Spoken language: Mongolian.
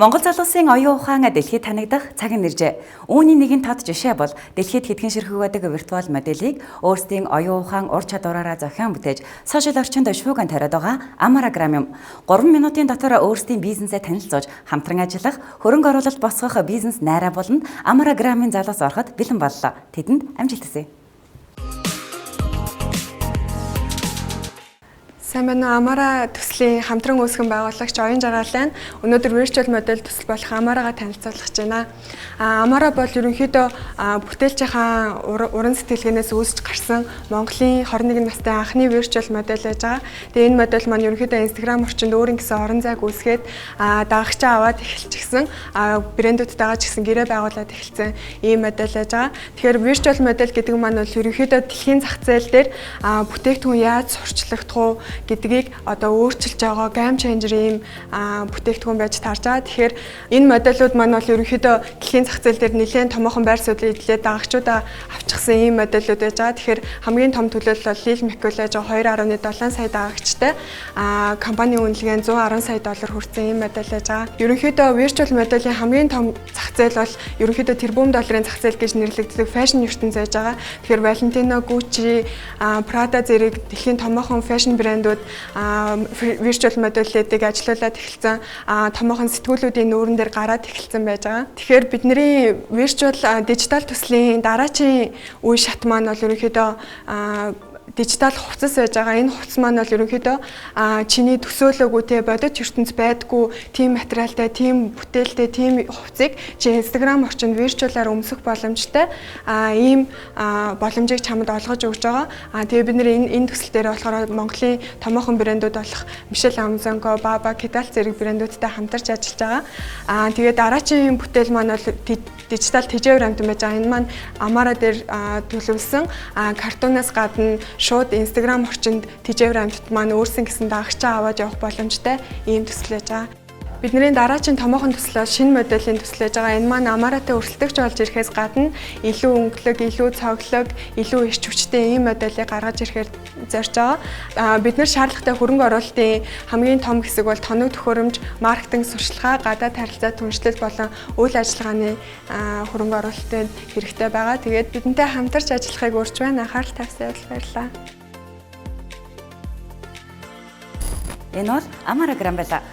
Монгол залуусын оюун ухаан дэлхийд танигдах цаг нь иржээ. Үүний нэгэн тод жишээ бол дэлхийд хэдхэн ширхэг байдаг виртуал моделийг өөрсдийн оюун ухаан, ур чадвараараа зохион бүтээж сошиал орчинд шуугиан тариад байгаа Амараграм юм. 3 минутын дотор өөрсдийн бизнесээ танилцуулж, хамтран ажиллах, хөрөнгө оруулалт босгох бизнес найраа болонд Амараграмын залуус ороход бэлэн боллоо. Тэдэнд амжилт хүсье. Сайн байна уу? Амара төслийн хамтран үүсгэн байгуулагч Оюун Жаргал байна. Өнөөдөр virtual model төсөл болох Амарагаа танилцуулах гэж байна. Амара бол ерөнхийдөө бүтээлчийнхаа уран сэтгэлгээнээс үүсч гарсан Монголын 21 настай анхны virtual model байж байгаа. Тэгээ энэ модель маань ерөнхийдөө Instagram орчинд өөрийн гэсэн орон зайг үүсгээд, дагагчаа аваад эхэлчихсэн. Брэндүүдтэйгээ ч гэсэн гэрээ байгуулад эхэлсэн ийм модель байж байгаа. Тэгэхээр virtual model гэдэг маань бол ерөнхийдөө дэлхийн зах зээл дээр бүтээгдэхүүн яаж сурталчлагдах уу гэдгийг одоо өөрчилж байгаа game changer ийм бүтээгдэхүүн байж таарч байгаа. Тэгэхээр энэ модельүүд маань бол ерөнхийдөө дэлхийн зах зээл дээр нэлээд томоохон байр суурь эзлээд, дагагчудаа авчихсан ийм модельүүд байж байгаа. Тэгэхээр хамгийн том төлөөлөл бол Lil Miquela байж байгаа, 2.7 сая дагагчтай, компани үнэлгээ нь 110 сая доллар хүрсэн ийм модель байж байгаа. Ерөнхийдөө virtual моделийн хамгийн том зах зээл бол ерөнхийдөө тэрбум долларын зах зээл гэж нэрлэгддэг fashion ертөнц байж байгаа. Тэгэхээр Valentino, Gucci, Prada зэрэг дэлхийн томоохон fashion брэндүүд virtual модельүүдийг ажилуулад эхэлсэн, томоохон сэтгүүлүүдийн нүүрэн дээр гараад эхэлсэн байж байгаа. Тэгэхээр бидний virtual digital төслийн дараачийн үе шат маань бол ерөнхийдөө дижитал хувцас байж байгаа. Энэ хувцас маань бол ерөнхийдөө чиний төсөөлөөгүй, те, бодит ертөнц байдгүй тийм материалтай, тийм бүтээлтэй тийм хувцсыг чи Instagram орчинд virtual аар өмсөх боломжтой ийм боломжийг чамд олгож өгч байгаа. Тэгээ бид нар энэ төсөл дээр болохоор Монголын томоохон брэндүүд болох Мишель Амзонко, Баба, Кидал зэрэг брэндүүдтэй хамтарч ажиллаж байгаа. Тэгээ дараачийн бүтээл маань бол дижитал тэжээвэр амьтан байж байгаа. Энэ маань Амара дээр төлөвлөсөн, картунаас гадна шууд Instagram орчинд тэжээвэр амьтад маань өөрсөн гэсэн дагагчаа аваад явах боломжтой ийм төсөл байж байгаа. Бидний дараагийн томоохон төсөл шинэ моделийн төсөл байж байгаа. Энэ маань Амаратай өрсөлдөгч болж ирэхээс гадна илүү өнгөлөг, илүү цоглог, илүү эрч хүчтэй ийм моделийг гаргаж ирэхээр зорж байгаа. Бид нар шаардлагатай хөрөнгө оруулалтын хамгийн том хэсэг бол тоног төхөөрөмж, маркетинг сурталчилгаа, гадаад харилцаа, түншлэл болон үйл ажиллагааны хөрөнгө оруулалтын хэрэгтэй байгаа. Тэгээд бидэнтэй хамтарч ажиллахыг урьж байна. Анхаарал тавьсан явдал баярлалаа. Энэ бол Амараграм байлаа.